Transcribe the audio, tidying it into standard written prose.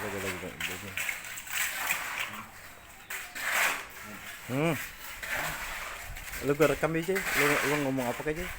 Lagi-lagi ba iba dyan. Hmm. Lugar kami dyan. Lugar ngomong apa kayo dyan?